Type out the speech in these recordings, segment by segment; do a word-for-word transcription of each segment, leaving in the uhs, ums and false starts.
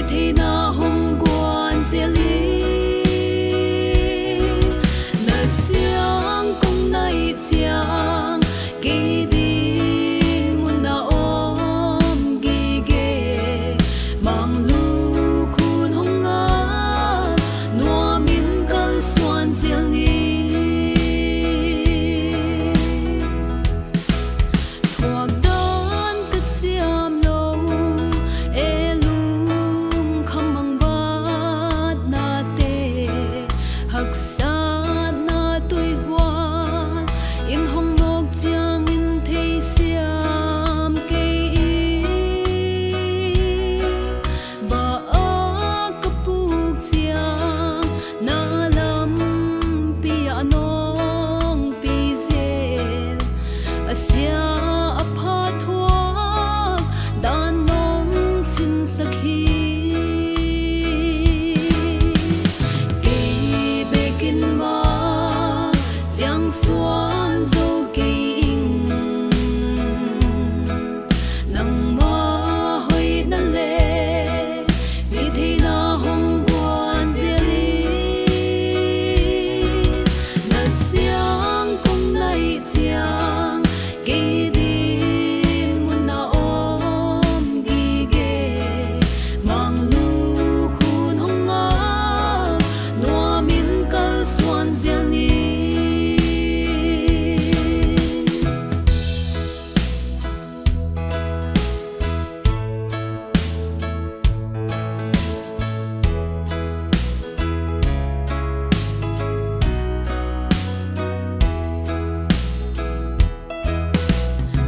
theihna hong guan zel in. Na siang kong naih ciang kei ding mun a om gige. Manglukhun hong ngak nuamin kalsuan zel ni. Thuak dan ka siam lo e, lungkham mangbatnate, haksatna tuihuan in hong nawk ciangin theisiam kei in. Bah a ka puk ciang na lampi ah nong pizel, a sia a pha thuak dan nong sinsak hi. Kei bekin mah ciang suan zo kei ing. Nangmah hoihna le cihtheihna hong guan zel in. Na siang kong naih ciang kei ding mun a om gige. Manglukhun hong ngak nuamin kalsuan zel ni.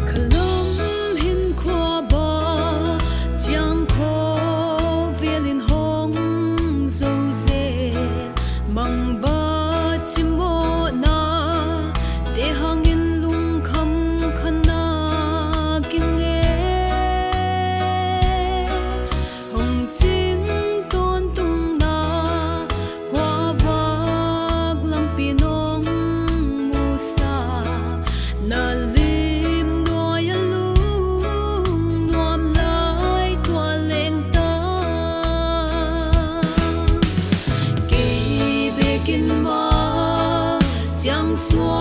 Ka lam hin khua bah ciang khawvel in hong zo zel. Mangbat cimawhnate hangin lungkham kha na kingei. Hong cing tawntungna khuavak lampi nong musak. Na lim nuai a lungnuam lai tua leng ta. Kei bekin mah ciang suan